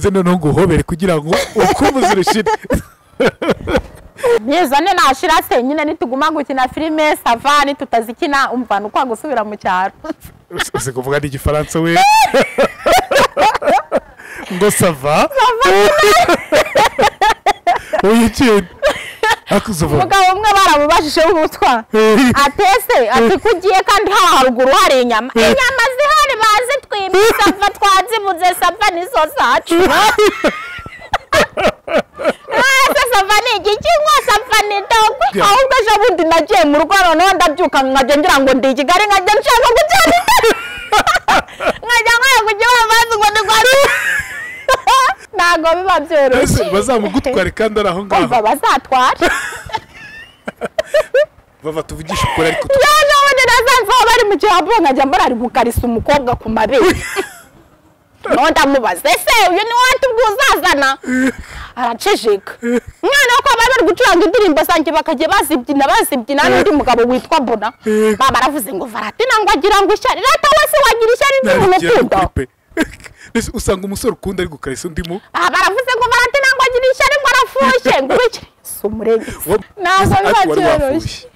nze noneho nguhobere kugira ngo ukumbuze urushire. Nizane nashira se nyine nituguma gukina filime savani tutazikina umva nuko gusubira mu cyaro. Uzi kuvuga n'igifaransa we. Ngo sava? Oya akuzuva. Umugabo umwe baramubajije w'umutwa. Atese ati kugiye kandi haruguru hari inyama. Inyama zihari bazi twimye sava twazibuze sava nizo zacu. Sava ni igiki ngo sava ni dogwe. Ahubwo ejo bundi nagiye mu rugo noneho ndabyuka nkajya ngira ngo ndi i Kigali nkajya nshaka gucana itara. Nkajya nkaya kujya bazi ngo ndi kwa. Ntabwo biba byoroshye. Bazamugutware kandi ari aho ngaho. Umva bazatwara. Bava tuvugisha ukuri ariko. Yaje ubundi nasanze aho bari mu kirambo nkajya mbona ari gukarisa umukobwa ku mabere. None ndamubaza ese uyu ni watubwiye uzazana? Araceceka. Mwana ko bari bari gucuranga indirimbo zanjye bakajya bazibyina n'undi mugabo witwa Bona. Baba baravuze ngo Varatina ngo agira ngo ishyari. Rata wese wagira ishyari ry'umuntu ukunda. Usanga umusore ukunda ari gukarisa undi mu. Baravuze ngo Varatina ngo agira ishyari ngo arafushye ngo iki. Si umurenge. Ntabwo biba byoroshye.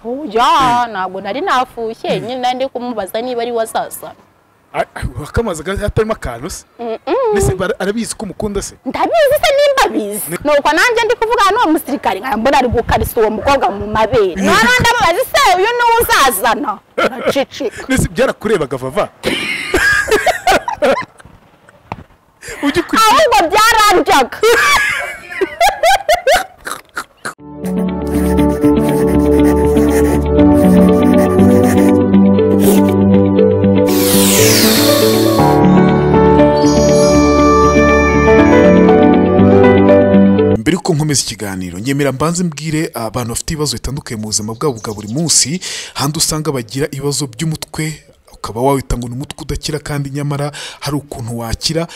Oya ntabwo nari nafushye nyine ndi kumubaza niba ari wazaza. Akamaze hatarimo akantu se? Mbese arabizi ko umukunda se? Ndabizi se nimba bizi. Nuko nanjye ndi kuvuga n'uwo musirikare nkaba mbona ari gukarisa uwo mukobwa mu mabere. Noneho ndamubaza se uyu ni uzazana? Araceceka. Mbese byarakurebaga Vava? Ahubwo byarandyaga. Mbere uko nkomeza ikiganiro nyemera mbanze mbwire abantu bafite ibibazo bitandukanye mu buzima bwabo bwa buri munsi, handi usanga bagira ibibazo by'umutwe ukaba wawita ngo ni umutwe udakira kandi nyamara hari ukuntu wakira,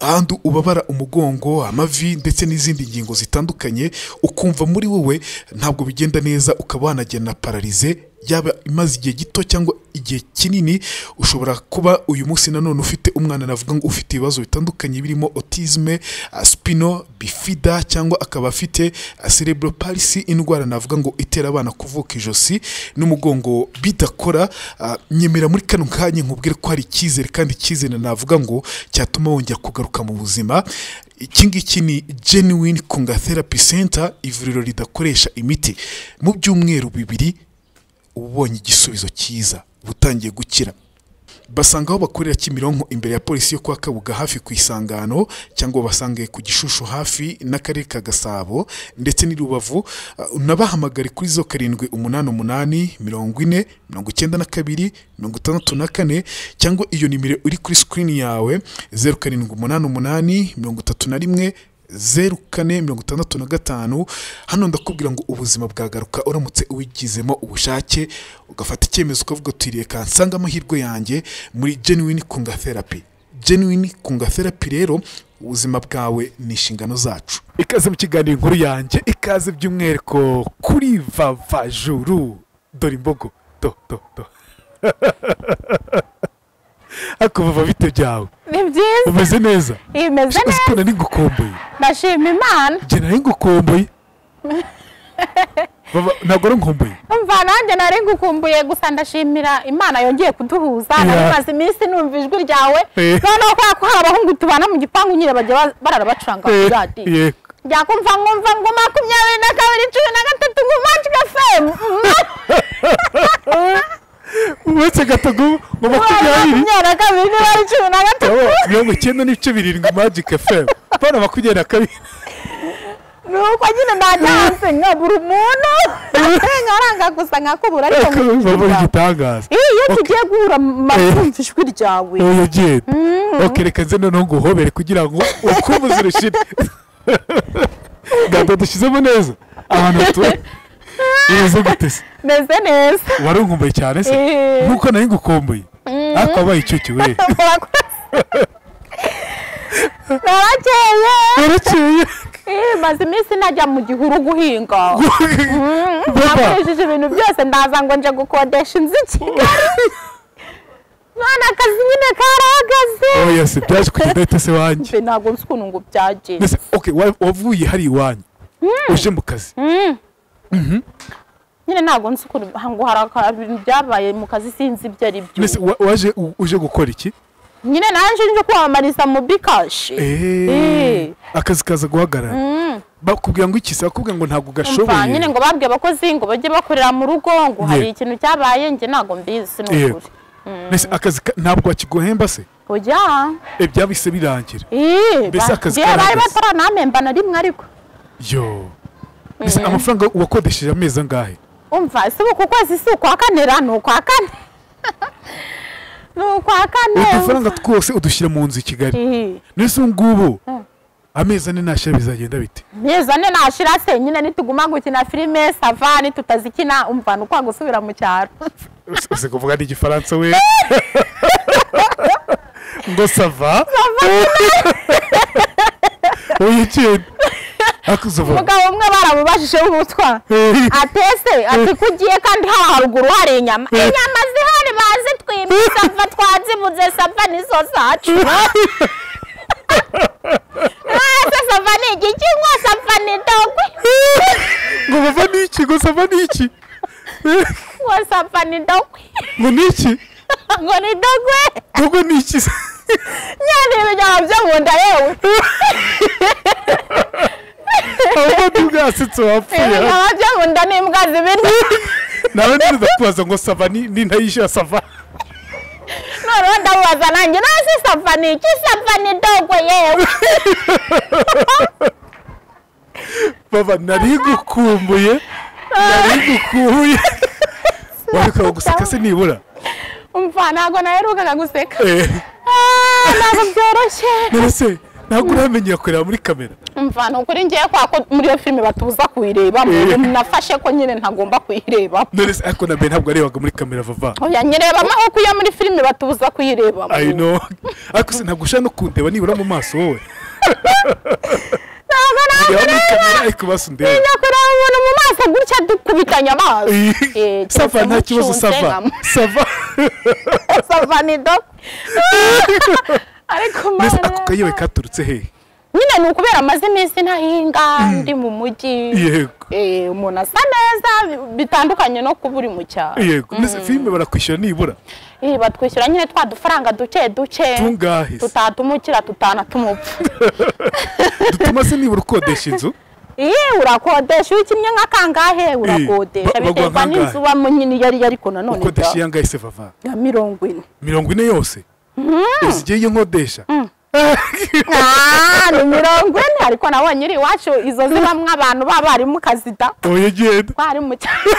ahandi ubabara umugongo, amavi ndetse n'izindi ngingo zitandukanye, ukumva muri wowe ntabwo bigenda neza, ukaba wanagenda pararize yaba imaze igihe gito cyangwa igihe kinini. Ushobora kuba uyu munsi nanone ufite umwana navuga ngo ufite ibibazo bitandukanye birimo autisme, spino bifida cyangwa akaba afite cerebral palsy, indwara navuga ngo itera abana kuvuka ijosi n'umugongo bidakora. Nyemera muri kano kanya nkubwire ko hari icyizere kandi icyizere navuga ngo cyatuma wongera kugaruka mu buzima. Iki ngiki ni Genuine Kunga Therapy Center, ivuriro ridakoresha imiti. Mu byumweru bibiri ubonye igisubizo cyiza, butangiye gukira. Basanga aho bakorera Kimironko imbere ya polisi yo kwa Kabuga hafi ku Isangano, cyangwa basange ku Gishushu hafi n'akarere ka Gasabo ndetse n'i Rubavu. Unabahamagare kuri 0788 40 92 64 cyangwa iyo nimero uri kuri screen yawe 0788 31 04 65. Hano ndakubwira ngo ubuzima bwagaruka uramutse uwigizemo ubushake ugafata icyemezo ukavuga uti reka nsanga amahirwe yanjye muri Genuine Kunga Therapy. Genuine Kunga Therapy rero ubuzima bwawe ni inshingano zacu. Ikaze mu kiganiro inkuru yanjye, ikaze by'umwihariko kuri Vava Juru. Dore imbogo do do do. Ako Vava bite byawe? Ni byiza. Umeze neza? Imeze neza. Uzi ko nari ngukumbuye. Ndashima Imana. Njye nari ngukumbuye. Vava ntabwo ari nkumbuye. Umva nanjye nari ngukumbuye gusa ndashimira Imana yongeye kuduhuza. Nari maze iminsi numva ijwi ryawe. Noneho kwa ko hari abahungu tubana mu gipangu nyine bajya barara bacuranga kuri radiyo. Njya kumva nkumva ngo 22 13 ngo Magic FM. Uretse gato ngo 22 92 97 Magic FM. Bana 22. Nuko nyine ndajanse nkabura umuntu nkaranga gusa nkakubura ariko ngo igitangaza. Iyo tugiye guhura makumva ijwi ryawe. Oya genda. Okay, reka nze noneho nguhobere kugira ngo ukumbuze urushire. Gato dushyizemo neza abantu batuye. Umeze gute se? Meze neza. Wari unkumbuye cyane se? Nkuko nari ngukumbuye. Ariko wabaye icyuki we. Narakeye. Narakeye. Maze iminsi najya mu gihuru guhinga. Nakoresheje ibintu byose ndaza ngo nje gukodesha inzu i Kigali. None akazi nyine karahagaze. Oya se byaje kugenda se wanjye. Mbe ntabwo nzi ukuntu ngo byagenze. Okay, wavuye hari iwanyu uje mu kazi. Nyine ntabwo nzi ukuntu ngo hari ibintu byabaye mu kazi sinzi ibyo ari byo. Mbese waje uje gukora iki? Nyine naje nje kwamamariza mu Bikash. Akazi kaza guhagarara. Bakubwira ngo iki se? Bakubwira ngo ntabwo gashoboye. Nyine ngo babwiye abakozi ngo bajye bakorera mu rugo ngo hari ikintu cyabaye nge ntabwo mbizi n'ukuri. Mbese akazi ntabwo bakiguhemba se? Oya. Byabise birangira. Mbese akazi bari bataranamemba na rimwe ariko. Yo. Mbese amafaranga wakodesheje amezi angahe? Umva si uku kwezi si ukwa kane ra ni ukwa kane. Ni ukwa kane. Udufaranga twose udushyira mu nzu i Kigali. Nese ngubu amezi ane nashira bizagenda bite? Amezi ane nashira se nyine nituguma gukina filime savani tutazikina umva ni ukwa gusubira mu cyaro. Uzi kuvuga n'igifaransa we. Ngo sava? Oya cyane. Umugabo umwe baramubajije w'umutwa atese ati kugiye kandi haruguru hari inyama. Inyama zihari bazitwimye sava twazibuze sava nizo zacu. Ese sava ni igiki ngo sava ni dogwe. Ngo bava ni iki ngo sava ni iki? Ngo sava ni dogwe. Ngo ni iki? Ngo ni dogwe. Dogwe ni iki? Nyane ibinyama byo mu nda yewe. Ahubwo ntibwasetse wapfuye. Ibinyama byo mu nda n'imbwa zibirya. Nawe ntibiza ngo sava ni ntayishyura sava. Noneho ndamubaza nanjye nasi sava ni iki? Sava ni dogwe yewe. Baba nari gukumbuye. Nari gukumbuye. Wareka guseka se nibura? Umva ntabwo naherukaga guseka. Ntabwo byoroshye. None ntabwo uramenyera kureba muri kamera. Umva ni ukuri ngiye kwa ko muri iyo filime batuza kuyireba nafashe ko nyine ntagomba kuyireba. None se ariko na mbere ntabwo arebaga muri kamera vava. Oya nyirebamo aho kuya muri filime batuza kuyireba. I know. Ariko se ntabwo ushaka no kundeba nibura mu maso wowe. Ntabwo muri kamera ariko basundeba. Ntinya kureba umuntu mu maso gutya dukubitanya amaso. Sava nta kibazo sava. Sava. Sava ni dok. Ariko mana. Ako kayewe katurutse hehe? Nyine ni ukubera amaze iminsi ntahinga ndi mu mujyi. Yego. Umuntu asa neza bitandukanye no kuba uri mu cyaro. Yego. Mbese filime barakwishyura nibura? Batwishyura nyine twa dufaranga duke duke. Tungahe? Tutatumukira tutanatumupfa. Dutuma se nibura ukodesha inzu? Urakodesha ukinnye nka kangahe urakodesha biterwa n'inzu ubamo nyine yari ariko nanone. Ukodesha yangahe se vava? Ya 40. 40 yose? Uzigiye iyo nkodesha? Ni 40 ariko nabonye iri iwacu izo zibamwe abantu b'abarimu kazida. Oya genda. Bari mu cyaro.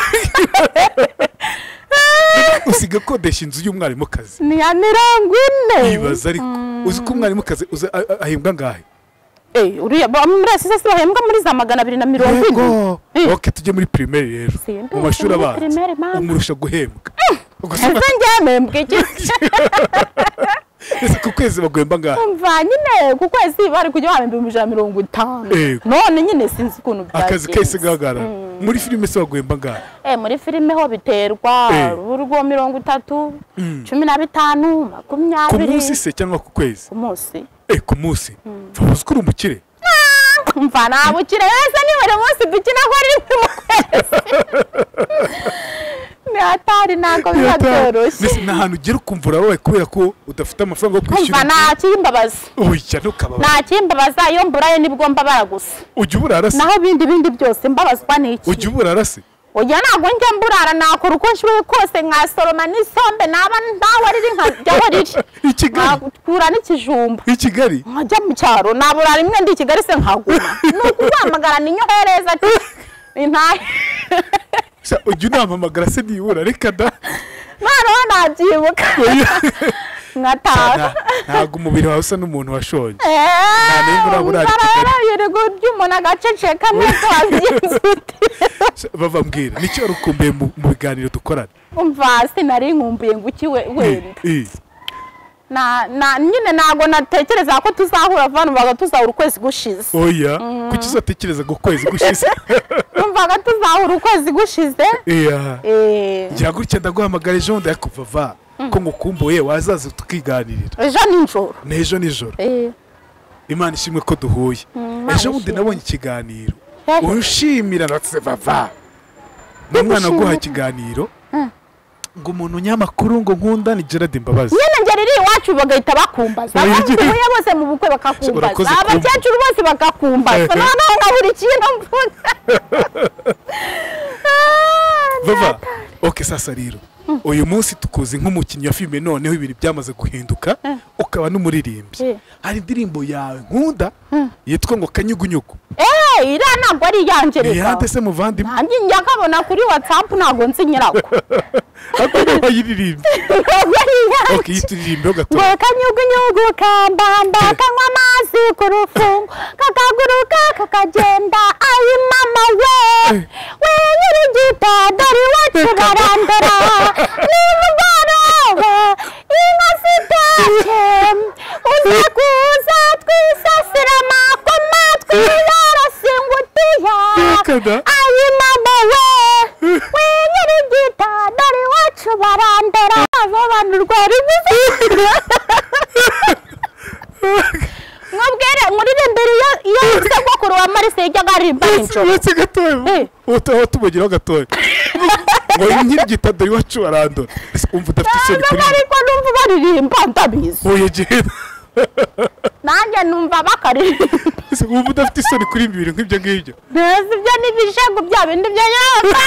Usiga kodesha inzu y'umwarimu kazi. Ni ya 40. Ibaza ariko uzi ko umwarimu kazi ahembwa ngahe? Uriya muri SSS bahembwa muri za 240. Okay tujye muri primaire rero. Mu mashuri abanza. Umurusha guhembwa. Ese njye iki? Ese ku kwezi baguhemba ngahe? Umva nyine ku kwezi bari kujya bahemba 150. None nyine sinzi ukuntu byagenze. Akazi kahise gahagarara. Muri filime se baguhemba ngahe? Muri filime ho biterwa urwo 30, 15, 20. Ku munsi se cyangwa ku kwezi? Ku munsi. Ku munsi. Uzi ko uri umukire? Umva nta bukire wese ni buri munsi dukina ko ari mu kwezi. Ni hatari ntabwo biba byoroshye. Ni ahantu ugera ukumva urababaye kubera ko udafite amafaranga yo kwishyura. Umva nta kimbabaza. Oya ntukababaze. Nta kimbabaza iyo mburaye nibwo mbabara gusa. Ujya uburara se? Naho bindi byose mbabazwa n'iki? Ujya uburara se? Oya ntabwo njya mburara nakora uko nshoboye kose nkasoroma n'isombe naba ntawe riri nkajyaho riri. I Kigali? Nkakura n'ikijumba. I Kigali? Nkajya mu cyaro naburara imwe ndi i Kigali se nkaguma. Ni ukuguhamagara ninyohereza ati intahe. Ujya unampamagara se nibura reka da. Noneho nabyibuka. Nkataha. Ntabwo umubiri wawe usa n'umuntu washonje. Yirirwa urya umuntu agaceceka neza wabyize ute. Bava mbwira nicyo wari ukumbuye mu biganiro dukorana? Umva sinari nkumbuye ngo iki wenda. Nyine ntabwo natekereza ko tuzahura vuba numvaga tuzahura ukwezi gushize. Oya kuki uzatekereza ngo ukwezi gushize? Numvaga tuzahura ukwezi gushize. Ngira gutya ndaguhamagara ejo bundi ariko vava. Ko ngukumbuye wazaza tukiganirira. Ejo nijoro. N'ejo nijoro. Imana ishimwe ko duhuye. Ejo bundi nabonye ikiganiro. Ushimira natse Vava. N'umwana guha ikiganiro. Ngo umuntu nyamakuru ngo nkunda ni Gerard Mbabazi. Nyene ngeri iri iwacu bagahita bakumbaza. Abantu bose mu bukwe bakakumbaza. Abakecuru bose bakakumbaza. Noneho nkabura ikintu mvuga. Vava, okay sasa rero. Uyu munsi tukuzi nk'umukinnyi wa filime noneho ibintu byamaze guhinduka ukaba n'umuririmbyi. Hari indirimbo yawe nkunda yitwa ngo Kanyugunyugu. Ira ntabwo ari iyanjye reka. Yande se muvandimwe? Nanjye njya kuri WhatsApp ntabwo nzi nyirako. Ariko bayiririmba. Okay, yituririmbe gato. Ngo kanyugunyugu kambamba kanywa amazi ku rufungo kakaguruka kakagenda ayi mama we. We nyirigita dore iwacu barandora nimugoroba inka zitashye uze kuza twisasira amakoma twiyorose ingutiya ayi mama we. We nyirigita dore iwacu barandora abantu rwari mwabwere nkuririmbire iyo sogokuru wa Marise yajyaga aririmba nijoro. Uretse gatoya utubugiraho gatoya ngo nkirigita dore iwacu barandora. Umva udafite isoni kuri ariko numva baririmba ndabizi. Oya genda. Nanjye numva bakaririmba. Umva udafite isoni kuri ibintu nk'ibyo ngibyo. Neza ibyo ni ibishego bya bindi bya nyamba.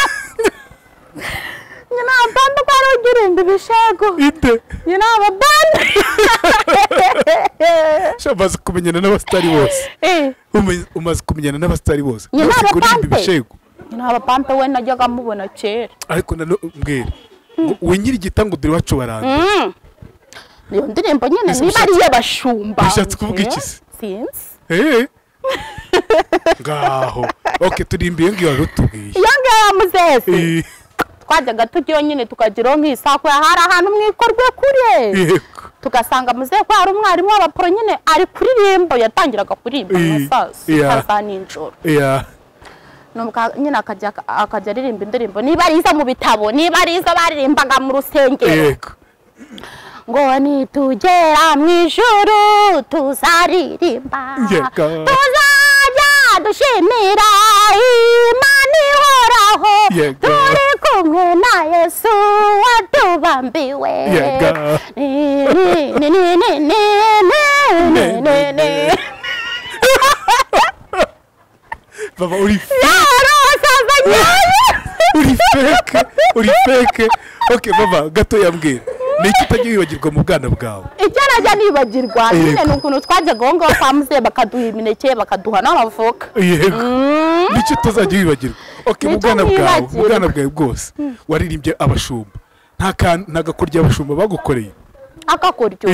Nyina bando kwari ugirimba ibishego. Inde. Nyina bando. Umaze kumenyana n'abasitari bose. Umaze kumenyana n'abasitari bose. Nyina abapampe. Nyina abapampe we najyaga mubona kera. Ariko mbwira we nyirigita ngo dore iwacu barandora. Niyo ndirimbo nyine niba ari iy'abashumba. Bishatse kuvuga iki se? Sinzi. Ngaho. Okay, turimbiye ngiyo warutubwiye. Iyo ngiyo ya muzese. Twajyaga tujyayo nyine tukagiraho nk'isako hari ahantu mwikorwe kure. Tugasanga muzehe ko hari umwarimu w'abaporo nyine ari kuririmba yatangiraga kuririmba mu saa nijoro. Nuko nyine akajya aririmba indirimbo niba ari izo mu bitabo niba ari izo baririmbaga mu rusengero. Ngo nitugera mu ijuru tuzaririmba tuzajya dushimira Imana ihoraho turi kumwe na Yesu watubambiwe. Ni ni ni ni ni ni ni. Baba uri fake. Uri fake. Okay baba gato yambwira. Niki utajya wibagirwa mu bwana bwawe? Icyo najya nibagirwa nyine ni ukuntu twajyaga aho ngaho kwa muzehe bakaduha imineke bakaduha n'amavoka. Yego. Niki utazajya wibagirwa? Okay, mu bwana bwawe, mu bwana bwawe bwose waririmbye abashumba. Nta gakoryo abashumba bagukoreye? Akakoryo?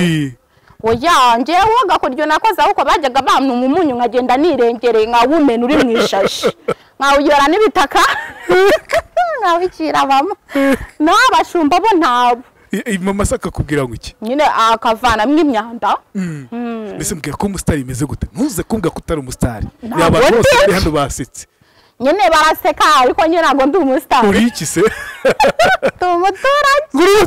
Oya, njyewe agakoryo nakoze ahubwo bajyaga bampa umunyu nkagenda nirengereye nkawumena uri mu ishashi. Nkawuyora n'ibitaka nkawicira bamwe. Naho abashumba bo ntabo. Mama se akakubwira ngo iki? Nyine akavanamo imyanda. Mbese mbwira ko umusitari imeze gute? Ntuze kumbwira ko utari umusitari. Ni abantu bose bari hano basetse. Nyine baraseka ariko nyine ntabwo ndi umusitari. Uri iki se? Ndi umuturage.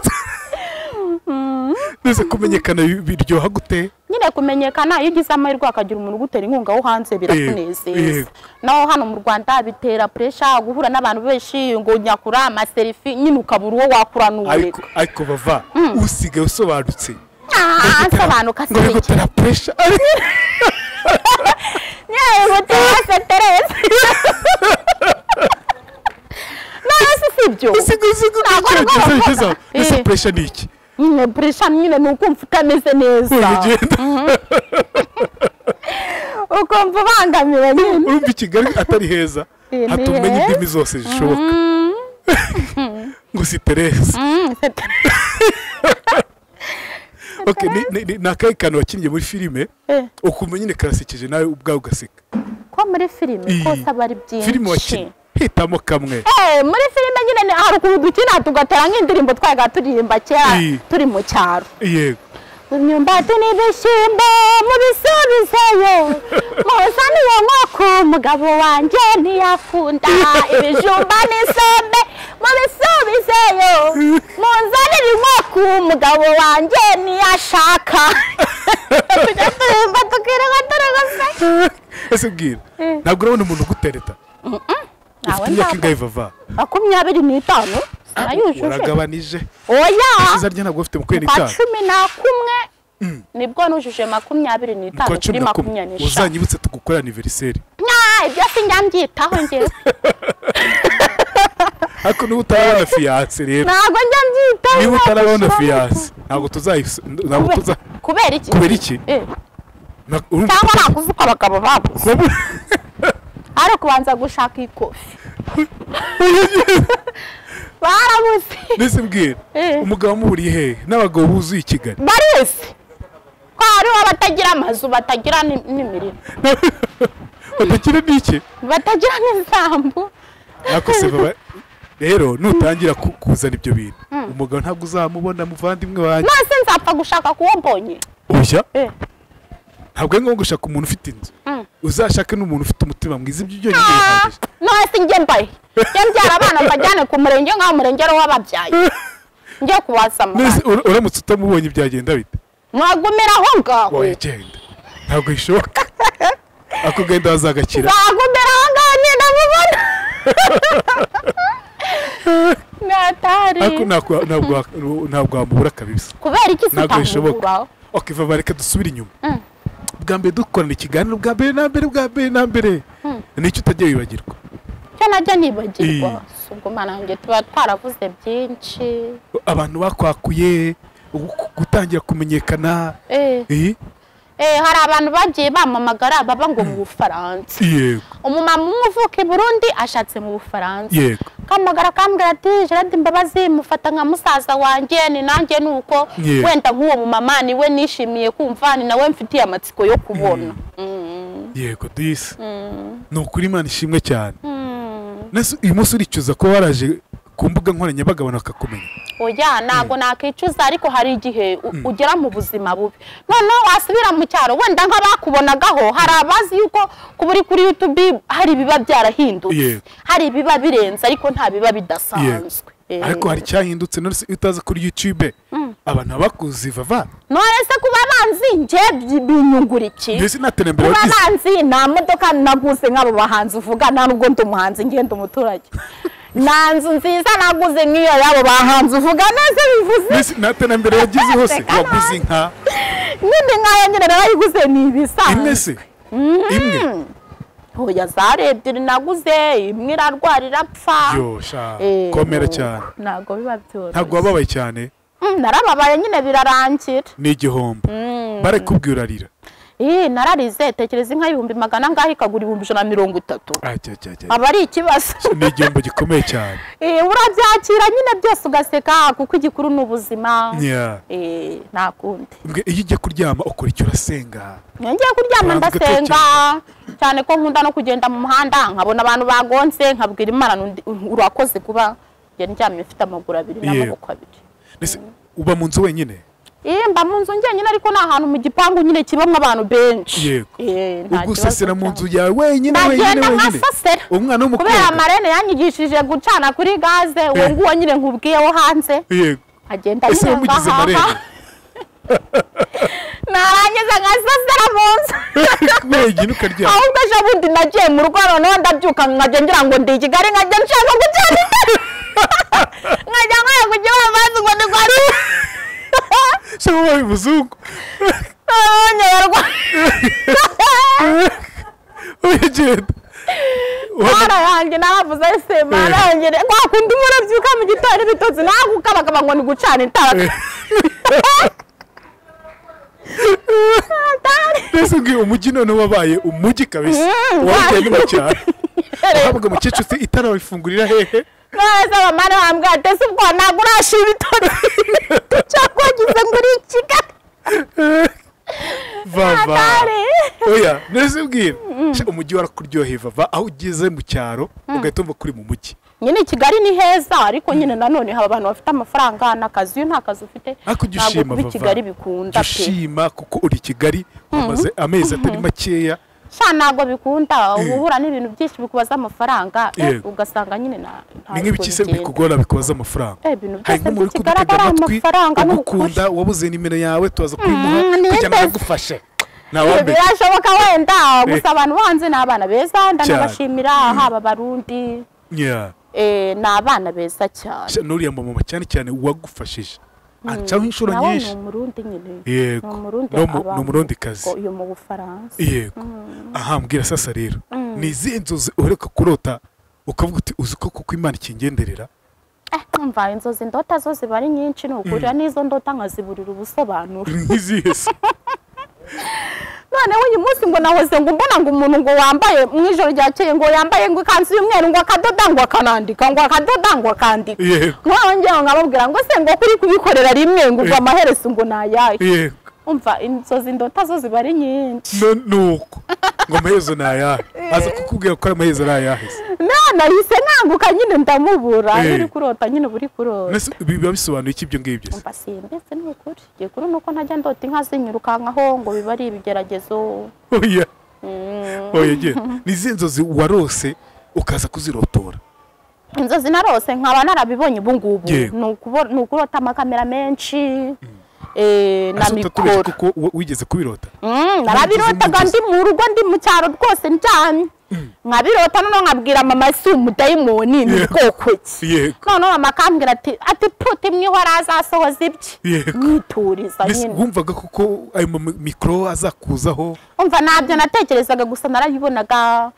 Mbese kumenyekana biryoha gute? Nyine kumenyekana iyo ugize amahirwe hakagira umuntu ugutera inkunga wo hanze birakunezeza. Naho hano mu Rwanda bitera pressure guhura n'abantu benshi ngo nyakura amaselfie nyine ukabura uwo wakura n'ubureka. Ariko Vava usigaye usobanutse. Nsobanuka se. Ngo gutera pressure. Nyine gutera stress. None si ibyo. Usigaye ese pressure ni iki? Nyine pressure nyine ni ukumva utameze neza. Ukumva ubangamiwe nyine. Urumva i Kigali atari heza hatumenya indimi zose zishoboka. Ngo si Teresa. Okay, ni akahe kantu wakinnye muri filime ukumva nyine karasekeje nawe ubwawe ugaseka? Ko muri filime kose aba ari byinshi. Filime wakinnye hitamo kamwe. Muri filime nyine hari ukuntu dukina tugatera nk'indirimbo twayaga turirimba kera turi mu cyaro. Yego. Imyumbati n'ibishyimbo mubisubizeyo muzane iyo nkoko umugabo wanjye ntiyakunda ibijumba n'isombe mubisubizeyo munzanire inkoko Ariko umugabo wanjye niyashaka. Tujya turirimba tukireba turagose. Ese bwira, ntabwo urabona umuntu ugutereta? Ufite imyaka ingahe Vava? 25. Sinayujuje. Uragabanije. Oya. Ese zarya ntabwo ufite 25? 11 nibwo nujuje 25 kuri 25. Uzanyibutse tugukora anniversaire. Ibyo sinjya mbyitaho njyewe. Ariko niba utarabona fiance rero. Ntabwo njya mbyitaho. Niba utarabona fiance ntabwo tuzayise, ntabwo tuza. Kubera iki? Kubera iki? Cyangwa nakuzi uko abagabo babuze. Ari kubanza gushaka ikofi. Barabuze. Nese mbwira, umugabo amuburiye hehe? N'abagabo buzuye i Kigali. Barize. Ko hariho abatagira amazu, batagira n'imirima. Batagira n'iki? Batagira n'isambu. Ariko se baba rero nutangira kuzana ibyo bintu, umugabo ntabwo uzamubona muvandimwe wanjye. Nase nzapfa gushaka kuwo mbonye. Oya. Ntabwo ari ngombwa gushaka umuntu ufite inzu. Uzashake n'umuntu ufite umutima mwiza, ibyo byonyine bihagije. Nase njye mbaye. Njye mbyara abana mbajyane ku murenge nk'aho umurenge ari uw'ababyaye. Njye kubasama. Nese uramutse utamubonye byagenda bite? Mwagumira aho ngaho. Oya genda. Ntabwo bishoboka. Ako genda azagakira. Nzagumira aho ngaho ninamubona. Natari. Ariko ntabwo wamubura kabisa. Kubera iki sitamubura? Okay, Vava, reka dusubire inyuma. Bwa mbere dukorana ikiganiro bwa mbere na mbere bwa mbere na mbere. Nicyo utajya wibagirwa? Cyo najya nibagirwa. Ubwo mana yanjye tuba twaravuze byinshi. Abantu bakwakuye gutangira kumenyekana. Hari abantu bagiye bamamagara baba ngo mu Bufaransa. Yego. Umumama umwe uvuka i Burundi ashatse mu Bufaransa. Yego. Kamagara kambwira ati Gerard Mbabazi mufata nka musaza wanjye, ni nanjye nuko wenda nk'uwo mumama niwe nishimiye kumva, ni nawe mfitiye amatsiko yo kubona. Yego disi. Ni ukuri Imana ishimwe cyane. Nese uyu munsi uricuza ko waraje ku mbuga nkoranyambaga abantu bakakumenya? Oya, ntabwo nakicuza, ariko hari igihe ugera mu buzima bubi. Noneho wasubira mu cyaro wenda nk'abakubonagaho, hari abazi yuko kuba uri kuri YouTube hari ibiba byarahindutse, hari ibiba birenze, ariko nta biba bidasanzwe. Ariko hari cyahindutse none se utaza kuri YouTube abantu bakuzi Vava? None se kuba banzi nje binyungura iki? Mbese naterembere wagize. Kuba banzi nta modoka naguze nk'abo bahanzi uvuga, nta nubwo ndi umuhanzi ngenda umuturage. Nta nzu nziza naguze nk'iyo yabo bahanzi uvuga, neze bivuze. Mbese naterembere wagize hose waguze inka. Nyine nkayo nyine narayiguze ni ibisanzwe. Imwe se? Imwe. Oya zare ebyiri naguze, imwe irarwara irapfa. Yo sha, komera cyane. Ntabwo biba byoroshye. Ntabwo wababaye cyane? Narababaye nyine birarangira. Ni igihombo. Barakubwira urarira. Nararize, tekereza inka 400,000 angahe ikagura 130,000. Aba ari ikibazo. Ni igihombo gikomeye cyane. Urabyakira nyine byose ugaseka kuko igikuru ni ubuzima. Nta kundi. Iyo ugiye kuryama ukora icyo urasenga? Ngiye kuryama ndasenga cyane ko nkunda no kugenda mu muhanda nkabona abantu bagonze nkabwira Imana urakoze kuba njye ndyamye mfite amaguru abiri n'amaboko abiri. Nese uba mu nzu wenyine? Mba mu nzu njyenyine, ariko ni ahantu mu gipangu nyine kibamo abantu benshi. Yego. Ugusasira mu nzu yawe wenyine wenyine wenyine. Umwana w'umukobwa. Kubera marene yanyigishije gucana kuri gaze, uwo nguwo nyine nkubwiye wo hanze. Yego. Agenda nyine ngahaha. Narangiza ngasasira mu nzu. Wenyine ukaryama. Ahubwo ejo bundi nagiye mu rugo noneho ndabyuka nkajya ngira ngo ndi i Kigali nkajya nshaka gucana itara. Nkajya nkaya kujya bamazi ngo ndi kwa Se wabaye umuzungu. Abanyarwanda. Uragenda. Mara yanjye naravuze se mara yanjye kwa kundi murabyuka mu gitondo ibitotsi nagukabakaba ngo ni gucana itara. Mbese ngiye umujyi none wabaye umujyi kabisa. Wagiye mu cyaro. Uhabwa mukecuru se itara wifungurira hehe? None abamara bambwira ati ese ubwo ntabwo urashira ibitotsi cyangwa wagize ngo uri i Kigali. Vava. Oya, nese mbwira. Umujyi warakuryoheye Vava, aho ugeze mu cyaro ugahita umva kuri mu mujyi. Nyine Kigali ni heza, ariko nyine nanone haba abantu bafite amafaranga n'akazi, iyo nta kazi ufite ntabwo kuba i Kigali bikunda pe. Ushima kuko uri Kigali umaze amezi atari makeya. Sha ntabwo bikunda, uhura n'ibintu byinshi bikubaza amafaranga, ugasanga nyine na ni nk'ibiki se bikugora bikubaza amafaranga? Ibintu byose bigaragara amafaranga n'ukunda. Wabuze nimero yawe tubaza kuyimuha kugira ngo agufashe. Birashoboka wenda, gusa abantu hanze ni abana beza, ndanabashimira, haba Barundi ni abana beza cyane. Nuriya mama cyane cyane wagufashije ancaho inshuro nyinshi. Ni Umurundi nyine. Yego, ni Umurundi kazi uyu mu Bufaransa. Yego. Aha mbwira sasa rero, ni izihe nzozi uheruka kurota ukavuga uti uzi ko kuko Imana ikingenderera? Umva, inzozi ndota zo ziba ari nyinshi, ni ukuri n'izo ndota nkaziburira ubusobanuro. Nk'izihe se? Noneho uyu munsi ngo nahoze ngo mbona ngo umuntu ngo wambaye mu ijoro ryakeye ngo yambaye ngo ikanzu y'umweru ngo akadoda ngo akanandika ngo akadoda ngo akandika. Noneho ngewe nkababwira ngo se ngo kuri kubikorera rimwe ngo ubwo amaherezo ngo nayahe. Umva, inzozi ndota zo ziba ari nyinshi. Nuko ngo amaherezo nayahe, aza kukubwira ko amaherezo ari ayahe? Nahise nkanguka nyine ndamubura. Uri kurota nyine buri kurota. Biba bisobanuye iki ibyo ngibyo? Umva, simbese ni ukuri. Gikuru nuko ntajya ndota inka zinyirukankaho ngo biba ari ibigeragezo. Oya. Oya je. Ni izihe nzozi warose ukaza kuzirotora? Inzozi narose nkaba narabibonye ubu ngubu. Ni ukurota amakamera menshi. Na mikoro. Kuko wigeze kubirota? Narabirotaga ndi mu rugo, ndi mu cyaro rwose ndyamye. Nkabirota noneho nkabwira mama si umudayimoni ni bwoko ki. Noneho mama akambwira ati puti mwihora azasohoza ibye. Mwituriza nyine. Wumvaga kuko ayo mikoro azakuzaho? Umva, ntabyo natekerezaga, gusa narabibonaga.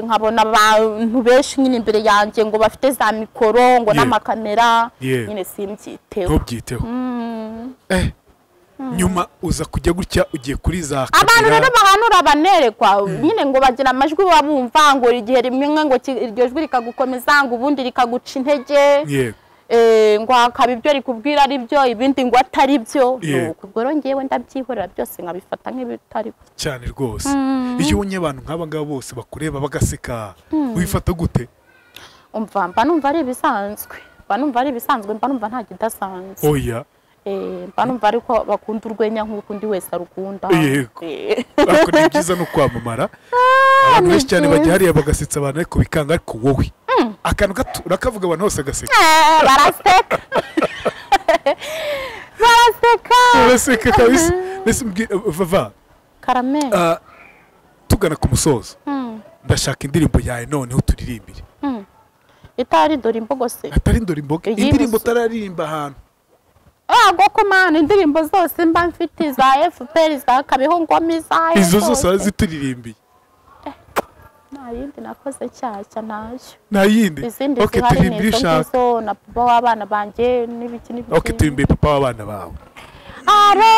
Nkabona abantu benshi nyine imbere yanjye ngo bafite za mikoro ngo n'amakamera nyine simbyiteho. Ntubyiteho. Nyuma uza kujya gutya ugiye kuri za kamera. Abantu rero bahanura banerekwa nyine ngo bagira amajwi babumva ngo igihe rimwe ngo iryo jwi rikagukomeza ngo ubundi rikaguca intege. Ngo akaba ibyo rikubwira ari byo, ibindi ngo atari byo. Ubwo rero ngewe ndabyihorera byose nkabifata nk'ibitari byo. Cyane rwose. Iyo ubonye abantu nk'aba ngaba bose bakureba bagaseka, wifata gute? Umva, mba numva ari ibisanzwe. Mba numva ari ibisanzwe, mba numva nta kidasanzwe. Oya. Mba numva ariko bakunda urwenya nk'uko undi wese arukunda. Yego. Ariko ni byiza no kwamamara. Abantu benshi cyane bajya hariya bagasetsa abantu ariko bikanga, ariko wowe akantu gato urakavuga abantu bose agaseka. Baraseka. Baraseka. Baraseka kabisa. Mbese Vava. Karame. Tugana ku musozo. Ndashaka indirimbo yawe noneho turirimbire. Itari dore imbogo se. Atari dore imbogo. Indirimbo utararirimba ahantu. Goko mana, indirimbo zose mba mfite za FPR za Kabeho ngoma izayo. Izo zose wazituririmbiye? Nta yindi nakoze cyashya ntayo. Nta yindi? Izindi zihari ni izo ngizo na papa w'abana banjye n'ibiki n'ibiki. Okay, turirimbiye papa w'abana bawe. Aro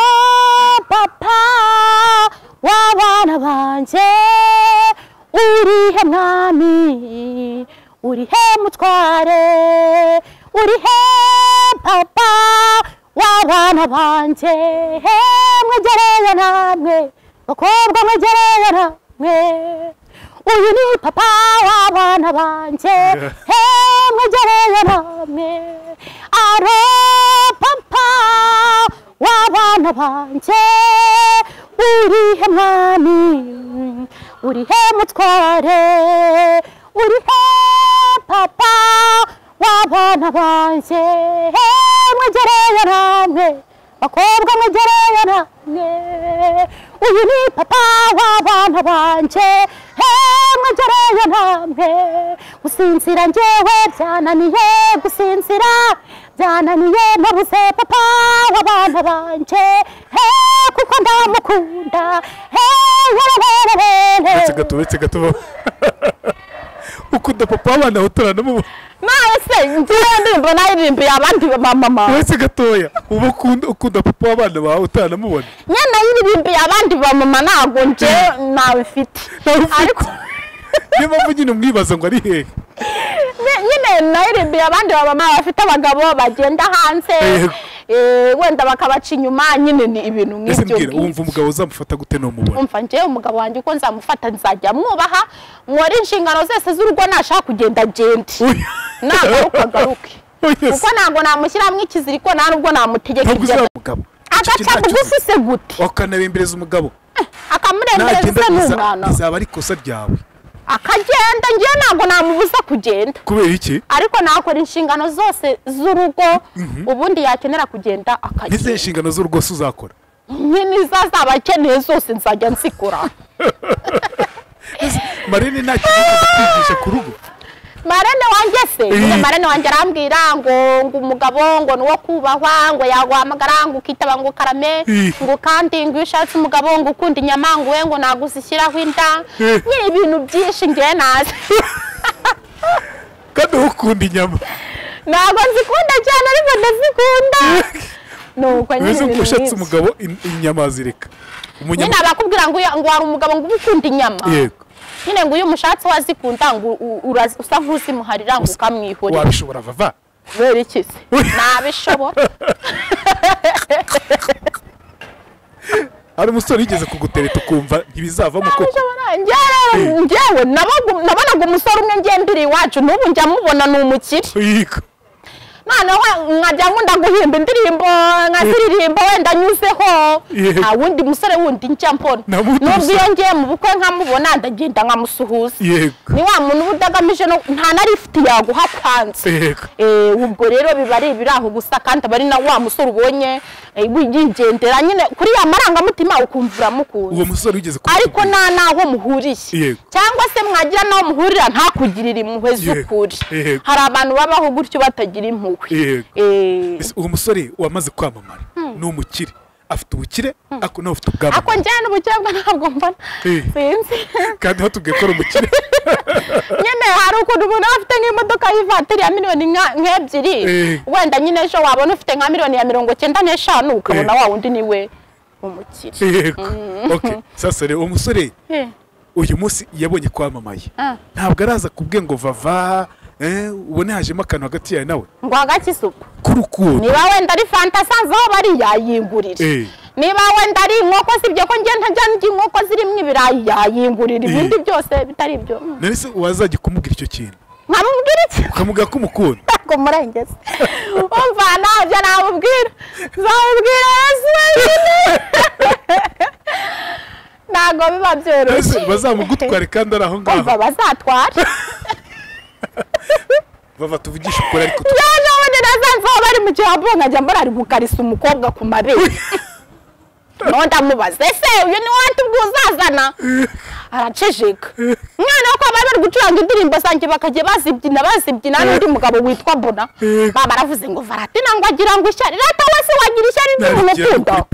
papa w'abana banjye, urihe mwami, urihe mutware, urihe papa w'abana banjye, mwegereye namwe bakobwa, mwegereye namwe, uyu ni papa w'abana banjye, mwegereye namwe, aro papa w'abana banjye, urihe mwami, urihe mutware, urihe papa w'abana banjye, mwegereye namwe bakobwa, mwegereye namwe, uyu ni papa w'abana banjye, mwegereye namwe. Gusinzira njyewe byananiye, gusinzira byananiye, nabuze papa w'abana banjye, kuko ndamukunda. Uretse gato ukunda papa w'abana utaranamuba. Nawe se ngiye ndirimbo naririmbiye abandi ba mama. Uretse gatoya uba ukunda papa w'abana bawe utaranamubona. Nyine naririmbiye abandi ba mama ntabwo nje nawe mfite. Ariko niyo mpamvu nyine umwibaza ngo ari hehe. Nyine naririmbiye abandi ba mama bafite abagabo bagenda hanze. Wenda bakabaca inyuma nyine ni ibintu nk'ibyo. Ese wumva umugabo uzamufata gute no mubona? Umva nje umugabo wanjye uko nzamufata nzajya mwubaha, nkora inshingano zose z'urugo, nashaka kugenda agende. Nagaruka agaruke. Kuko ntabwo namushyiramo ikiziriko, nta nubwo namutegeka ibyo. Umugabo agaca bugufi se gute? Wakanabembereza umugabo. Akitembereza n'umwana. Bizaba ari ikosa ryawe. Akagenda ngiye ntabwo namubuza kugenda. Kubera iki? Ariko nakora inshingano zose z'urugo, ubundi yakenera kugenda akagenda. Nize inshingano z'urugo uzakora? Nyine izazaba akeneye zose nzajya nzikora. Marene nta kintu kwigisha ku rugo. Marene wanjye se, marene wanjye arambwira ngo umugabo ngo nuwo kubahwa, ngo yaguhamagara ngo ukitaba ngo karame, ngo kandi ngo ushatse umugabo ngo ukunda inyama ngo we ngo naguzishyiraho inda. Nyine ibintu byinshi ngiye nazi. Kandi ukunda inyama? Ntabwo nzikunda cyane ariko ndazikunda. Nuko nyine ibintu ushatse umugabo inyama zireka. Nyine abakubwira ngo hari umugabo ngo ukunda inyama. Yego. Nyine ngo uyu mushatsi wazikunda ngo usa nk'uzimuharira ngo ukamwihorera. Wabishobora Vava? Kubera iki se? Nabishobora. Hari umusore yigeze kugutereta ukumva ntibizavamo koko? Njyewe nabonaga umusore umwe ngiye mbiri iwacu, n'ubu njya mubona ni umukire. Yego. Noneho nkajya nkunda guhimba indirimbo nkaziririmba wenda nyuzeho, nta wundi musore wundi njya mbona. Nubwo iyo ngiye mu bukwe nkamubona ndagenda nkamusuhuza. Ni wa muntu uba udagamije nta na lifuti yaguha kwanza. Ubwo rero biba ari ibiraho gusa, kandi aba ari na wa musore ubonye yigendera nyine kuri ya marangamutima ukumva uramukunda. Uwo musore wigeze ariko nta naho muhuriye, cyangwa se mwagira naho muhurira ntakugirire impuhwe z'ukuri. Hari abantu babaho gutyo batagira impuhwe. Uwo musore wamaze kwamamara ni umukire, afite ubukire ako nawe ufite ubwamamare. Ako njyana n'ubukire bwa ntabwo mbona sinzi. Kandi batubwiye ko ari umukire. Nyine hari ukuntu umuntu afite nk'imodoka y'ivatiri ya miliyoni nk'ebyiri, wenda nyine ejo wabona ufite nka miliyoni ya 95 ukabona wa wundi niwe umukire. Okay, sasa rero uwo musore uyu munsi yabonye kwamamaye, ntabwo araza kubwe ngo Vava ubone hajemo akantu hagati yawe nawe ngo hagati isuku kurukundo. Niba wenda ari fanta asanze aho bari yayingurira, niba wenda ari inkoko, sibyo ko ngiye ntajya ndya inkoko zirimo ibirayi yayingurira, ibindi byose bitari ibyo. None se wazajya kumubwira icyo kintu? Nkamubwira iki? Ukamubwira ko umukunda? Ntabwo murengeze. Umva ntabyo namubwira, nzamubwira Yesu wenyine. Ntabwo biba byoroshye. Bazamugutware kandi ari aho ngaho. Umva bazatwara. Vava tuvugisha ukuri ariko nabone nasanze aho bari mu kirambo nkajya mbona ari gukarisa umukobwa ku mabere. None ndamubaza ese uyu ni watubwiye uzazana? Araceceka. Mwana ko bari bari gucuranga indirimbo zanjye bakajya bazibyina n'undi mugabo witwa Bona. Baba baravuze ngo Varatina ngo agira ngo ishyari. Rata wese wagira ishyari n'umuntu ukunda.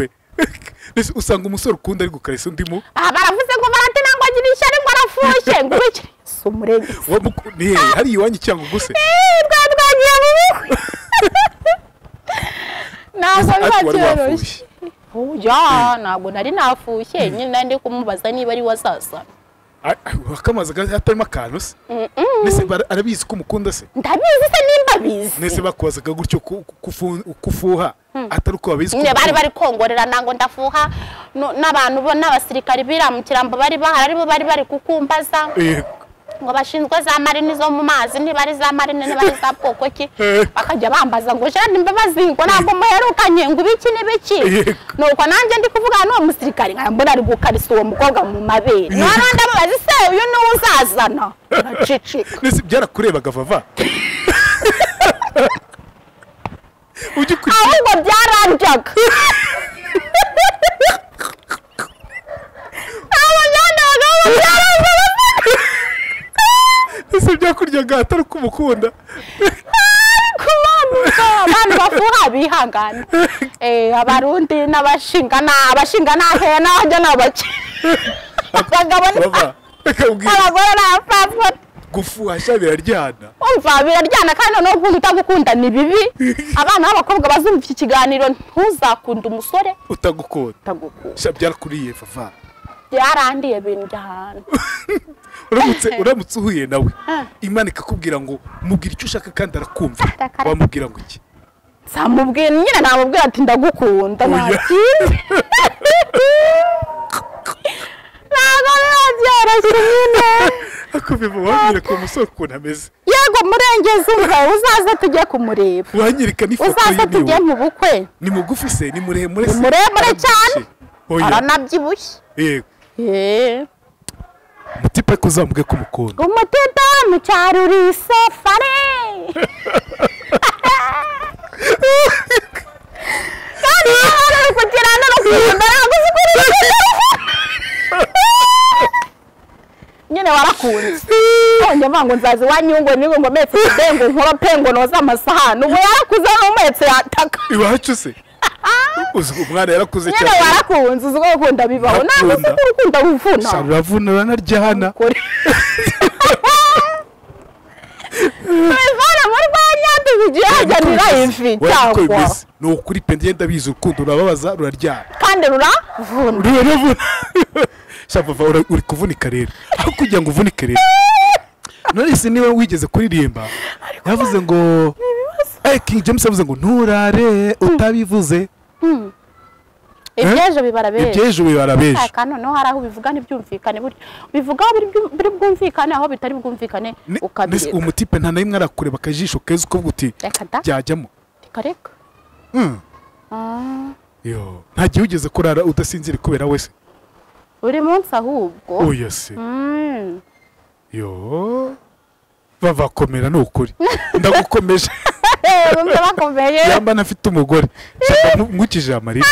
Usanga umusore ukunda ari gukarisa undi mu. Baravuze ngo Varatina ngo agira ishyari ngo arafushye ngo iki. Umurenge. Ni hari iwanyu cyangwa guse? Twagiye mu bukwe. Ntabwo biba byoroshye. Oya, ntabwo nari nafushye, nyine ndi kumubaza niba ari wazaza. Akamaze hatarimo akantu se? Nese arabizi ko umukunda se? Ndabizi se nimba bizi. Nese bakubazaga gutyo kufuha atari uko babizi. Nyine bari bari kongorera nango ndafuha n'abantu bo n'abasirikari biramukirambo bari bahari aribo bari bari kukumbaza. Ngo bashinzwe za marine zo mu mazi ntibari za marine ntibari za bwoko ki, bakajya bambaza ngo Jeanne Mbabazi ngo ntabwo muherukanye ngo ibiki n'ibiki. Nuko nanjye ndi kuvuga n'uwo musirikari nkaya mbona ari gukarisa uwo mukobwa mu mabere. None ndababaza se uyu ni uzazana? Araceceka. Nese byarakurebaga Vava? Ahubwo byarandyaga. Ese byakuryaga atari kumukunda? Kumanuka abantu bafuha bihangana. Abarundi n'abashinga n'abashinga n'ahe n'abajya n'abake. Abagabo abagore n'abapfapfa. Gufuha sha biraryana. Umva biraryana kandi noneho ukuntu utagukunda ni bibi. Abana b'abakobwa bazumva iki kiganiro, ntuzakunda umusore utagukunda. Utagukunda. Sha byarakuriye Vava. Byarandiye bintu ahantu. Uramutse uhuye nawe Imana ikakubwira ngo mubwira icyo ushaka kandi arakumva, wamubwira ngo iki? Nzamubwira nyine namubwira ati ndagukunda nta kindi. Ntabwo biba byoroshye nyine. Akubiva wanyereka umusore ukuntu ameze. Yego murengezi umva uzaze tujye kumureba. Wanyereka n'ifoto uzaze yiwe. Tujye mu bukwe. Ni mugufi se ni muremure se? Ni muremure cyane. Aranabyibushye. Yego. Umutipe ariko uzamuge ko umukunda. Umutipe mu cyaro uri safari. Kandi ari kugirana no kugenda nyine warakunze. None mvango nzazi wanyungo nigo ngo metse kudengo nkora pengo noza amasahani. Ubu yarakuze n'umetse yataka. Iwacu se. Uzi umwana yarakuze cyane. Nyine warakunze uzi ko ukunda bibaho. Ntabwo uzi ko ukunda ruvuna. Ruravuna uranaryana. Bivana mu rwanya tubigiye hajyanira ifi cyangwa. Ni ukuri pe ngenda bizi urukundo rurababaza ruraryana. Kandi ruravuna. Ruravuna. Shava uri kuvunika rero. Aho kugira ngo uvunike rero. None se niba wigeze kuririmba yavuze ngo King James yavuze ngo nturare utabivuze. Ibyejo bibara bejo. Ibyejo bibara bejo. Kandi noneho hari aho bivuga ntibyumvikane buryo. Bivuga biri bwumvikane aho bitari bwumvikane ukabireka. Umutipe nta na rimwe arakureba akajisho keza ukavuga uti byajyamo. Reka reka. Yo, nta gihe ugeze kurara udasinzira kubera wese. Buri munsi ahubwo. Oya se. Yo. Bava komera ni ukuri. Ndagukomeje. Yamba nafite umugore. Ngukije amarira.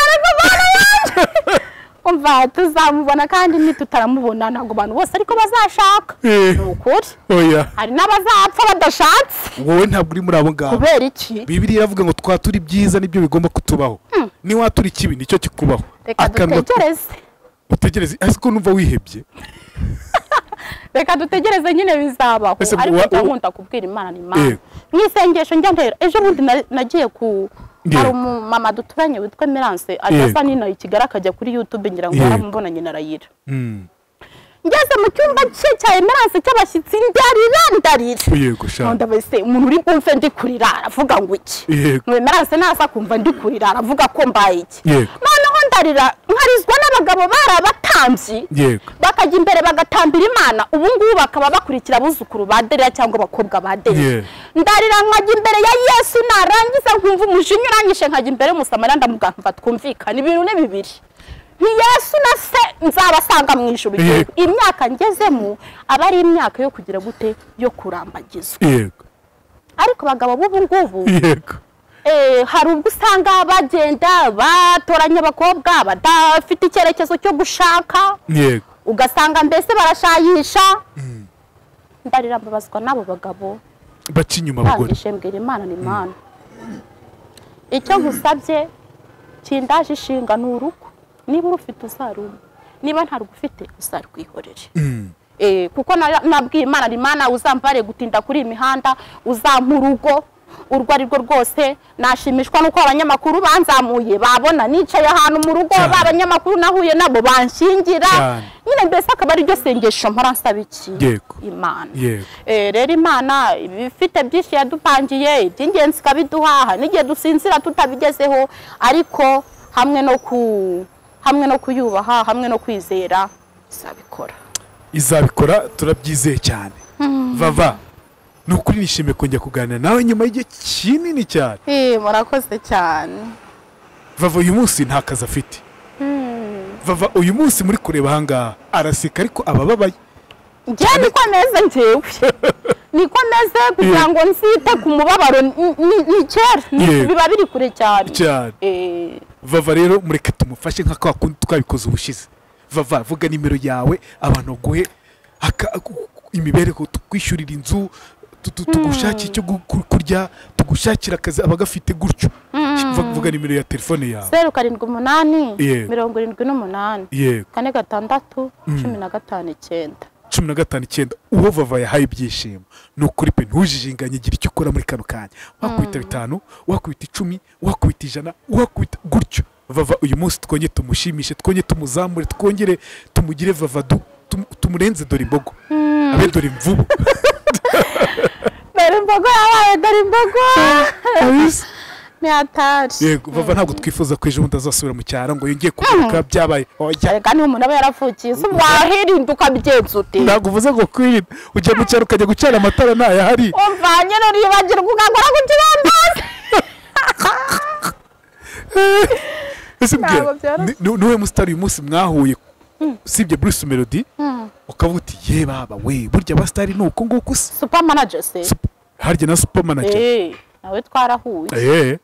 Umva tuzamubona kandi nitutaramubona ntabwo abantu bose ariko bazashaka. Ni ukuri. Oya. Hari n'abazapfa badashatse. Wowe ntabwo uri muri abo ngabo. Kubera iki? Bibiliya iravuga ngo twatura ibyiza nibyo bigomba kutubaho. Ni watura ikibi nicyo kikubaho. Reka dutegereze. Utegereze ariko numva wihebye. Reka dutegereze nyine bizabaho. Ariko ndakunda kubwira Imana ni Imana. Mwisengesho njya ntera ejo bundi nagiye ku hari umumama duturanye witwa Emerance adasa nino i Kigali akajya kuri YouTube ngira ngo aramubona nyina arayira. Ngeze mu cyumba cye cya Emerance cy'abashyitsi ndarira ndarira. Yego sha. Ndabese umuntu uri kumve ndi kurira aravuga ngo iki. Ngo Emerance nasa kumva ndi kurira aravuga ko mbaye iki. Noneho ndarira nkarizwa n'abagabo barabatambyi. Bakajya imbere bagatambira Imana ubu ngubu bakaba bakurikira abuzukuru ba Derira cyangwa abakobwa ba Derira. Ndarira nkajya imbere ya Yesu narangiza nkumva umujinya uranyishe nkajya imbere y'Umusamariya ndamugamba twumvikane ibintu ni bibiri. Yesu na se nzabasanga mu ijuru. Imyaka ngezemo aba ari imyaka yo kugira gute yo kurambagizwa. Yego. Ariko abagabo b'ubu ngubu yego hari ubwo usanga bagenda batoranya abakobwa badafite icyerekezo cyo gushaka. Yego. Ugasanga mbese barashayisha. Ndarira mbabazwa n'abo bagabo baca inyuma abagore. Mbwira Imana ni Imana. Icyo nkusabye kindaje ishinga ni urugo. Niba urufite uzaruma, niba ntarugufite uzarwihorere. Kuko nabwiye Imana Imana uzampare gutinda kuri imihanda, uzampa urugo urwo ari rwo rwose. Nashimishwa nuko abanyamakuru banzamuye babona nicaye ahantu mu rugo abanyamakuru nahuye nabo banshingira nyine mbese akaba ari ryo sengesho mpora nsaba iki Imana. Rero Imana ibifite byinshi yadupangiye iby'ingenzi ikabiduhaha n'igihe dusinzira tutabigezeho, ariko hamwe no kuyubaha hamwe no kwizera izabikora. Izabikora turabyizeye cyane. Vava nukuri nishimiye kongera kuganira nawe nyuma y'igihe kinini cyane. Murakoze cyane. Vava uyu munsi nta kazi afite. Vava uyu munsi muri kureba ahangaha araseka ariko abababaye. Njye niko meze njyewe. Niko meze kugira ngo nsite ku mubabaro ni kera biba biri kure cyane. Vava rero mureke tumufashe nka kwa kundi twabikoze ubushize. Vava vuga nimero yawe abantu guhe imibereho, tukwishyurira inzu, tugushakira icyo kurya, tugushakira akazi abagafite gutyo. Vuga nimero ya telefone yawe. 078 78 4 6 15 9. 15 9. Uwo Vava yahaye ibyishimo ni ukuri pe ntujijinganye, gira icyo ukora muri kano kanya. Wakubita 5, wakubita 10, wakubita 100, wakubita gutyo. Vava uyu munsi twongere tumushimishe, twongere tumuzamure, twongere tumugire Vava du, tumurenze dore imbogo abe dore imvubu. Dore imbogo yabaye dore imbogo. Ni atari. Yego Vava ntabwo twifuza ko ejo bundi azasubira mu cyaro ngo yongeye kuvuka byabaye. Reka ni umuntu aba yaravukiye se wahirinda ukabigenza ute? Ntabwo uvuze ngo kwirinda, ujya mu cyaro ukajya gucana amatara ntayahari. Umva nyine uribagirwa ugakora ku kibambasi. Ese mbwira niwe musitari uyu munsi mwahuye Usibye Bruce Melody, ukavuga uti ye baba we, burya abasitari ni uko nguko se. Super Manager se. Harya na Super Manager. Nawe twarahuye.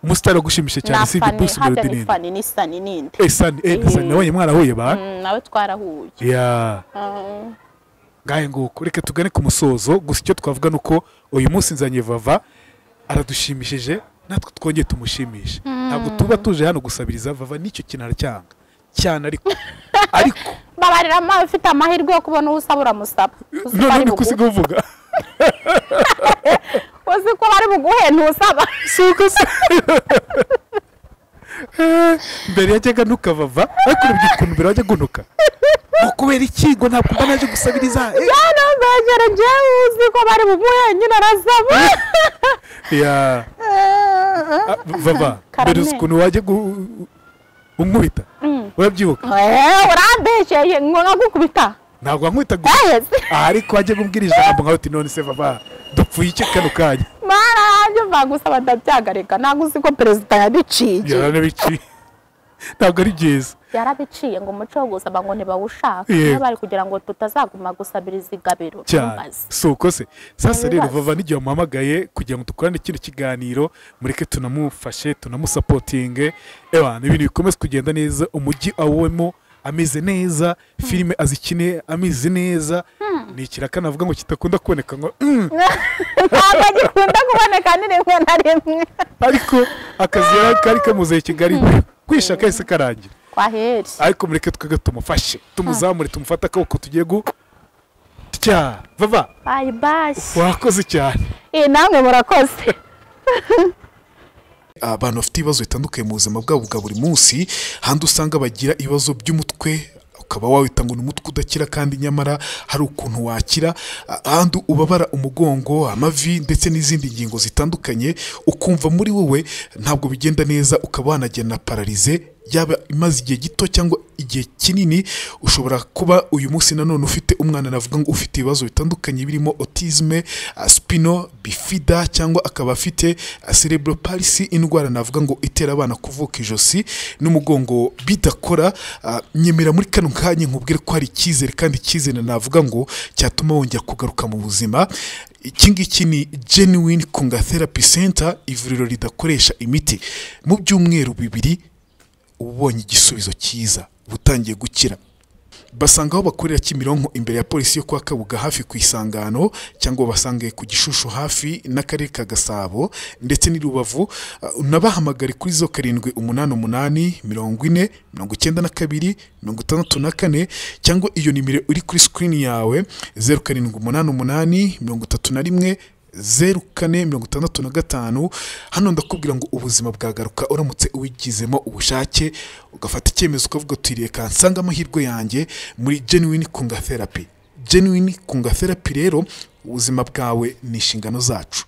Umusitari wagushimisha cyane usibye Bruce Melody ni Fani ni Sani ninde? Sani, Sani nabonye mwarahuye ba. Nawe twarahuye. Yeah. Ngaye nguko reka tugane ku musozo, gusa icyo twavuga nuko uyu munsi nzanye Vava aradushimishije, natwe twongeye tumushimisha. Ntabwo tuba tuje hano gusabiriza Vava, nicyo kintu aracyanga cyane, ariko ariko babarira ma ufite amahirwe yo kubona usaba uramusaba. None niko uvuga. Uzi ko bari buguhe ntusaba. Suko se. Mbere yajyaga nuka Vava, ariko ukuntu mbere wajya gunuka. Kubera iki ngo ntabwo mba naje gusabiriza? Yarambegera njyewe uzi ko bari buguhe nyine arasaba. Ya. Vava, mbere uzi ukuntu wajya unkubita? Urabyibuka? Urambeshyeye ngo nkagukubita. Ntabwo wankubita gusa. Ariko wajya kumbwira ijambo nkawe uti none se Vava dupfuye iki kano kanya? Mara yanjye mva gusaba ndabyagarika, ntabwo uzi ko perezida yabiciye. Yarabiciye. Ntabwo ari byiza. Yarabiciye ngo umuco wo gusaba ngo ntibawushaka, niba bari kugira ngo tutazaguma gusabiriza igabiro. Suko se. Sasa rero Vava n'igihe wamuhamagaye kugira ngo dukorane kino kiganiro, mureke tunamufashe, tunamusapotinge. Ewa, ibintu bikomeze kugenda neza, umujyi awemo ameze neza, filime azikine ameze neza. Ni ikiraka navuga ngo kitakunda kuboneka ngo ntabwo gikunda kuboneka ni rimwe na rimwe. Ariko akazi kari kamuzeye Kigali kwishaka ese karangira. Kwaheri. Ariko mureke twege tumufashe, tumuzamure, tumufate akaboko tugiye gutya. Vava. Bye bye. Wakoze cyane. Namwe murakoze. Abantu bafite ibibazo bitandukanye mu buzima bwabo bwa buri munsi, handi usanga bagira ibibazo by'umutwe, ukaba wawita ngo ni umutwe udakira kandi nyamara hari ukuntu wakira, ahandi ubabara umugongo, amavi ndetse n'izindi ngingo zitandukanye, ukumva muri wowe ntabwo bigenda neza, ukaba wanagenda pararize, yaba imaze igihe gito cyangwa igihe kinini. Ushobora kuba uyu munsi nanone ufite umwana navuga ngo ufite ibibazo bitandukanye birimo autisme, spino bifida, cyangwa akaba afite cerebral palsy, indwara navuga ngo itera abana kuvuka ijosi n'umugongo bidakora. Nyemera muri kano kanya nkubwire ko hari icyizere, kandi icyizere navuga ngo cyatuma wongera kugaruka mu buzima. Iki ngiki ni Genuine Kunga Therapy Center, ivuriro ridakoresha imiti. Mu byumweru 2 ubonye igisubizo cyiza, utangiye gukira. Basanga aho bakorera Kimironko imbere ya polisi yo kwa Kabuga hafi ku Isangano, cyangwa basange ku Gishushu hafi n'akarere ka Gasabo ndetse n'i Rubavu. Unabahamagare kuri 0788 40 92 64, cyangwa iyo nimero uri kuri screen yawe 0788 31 04 65. Hano ndakubwira ngo ubuzima bwagaruka uramutse uwigizemo ubushake, ugafata icyemezo ukavuga uti reka nsanga amahirwe yanjye muri Genuine Kunga Therapy. Genuine Kunga Therapy rero, ubuzima bwawe ni inshingano zacu.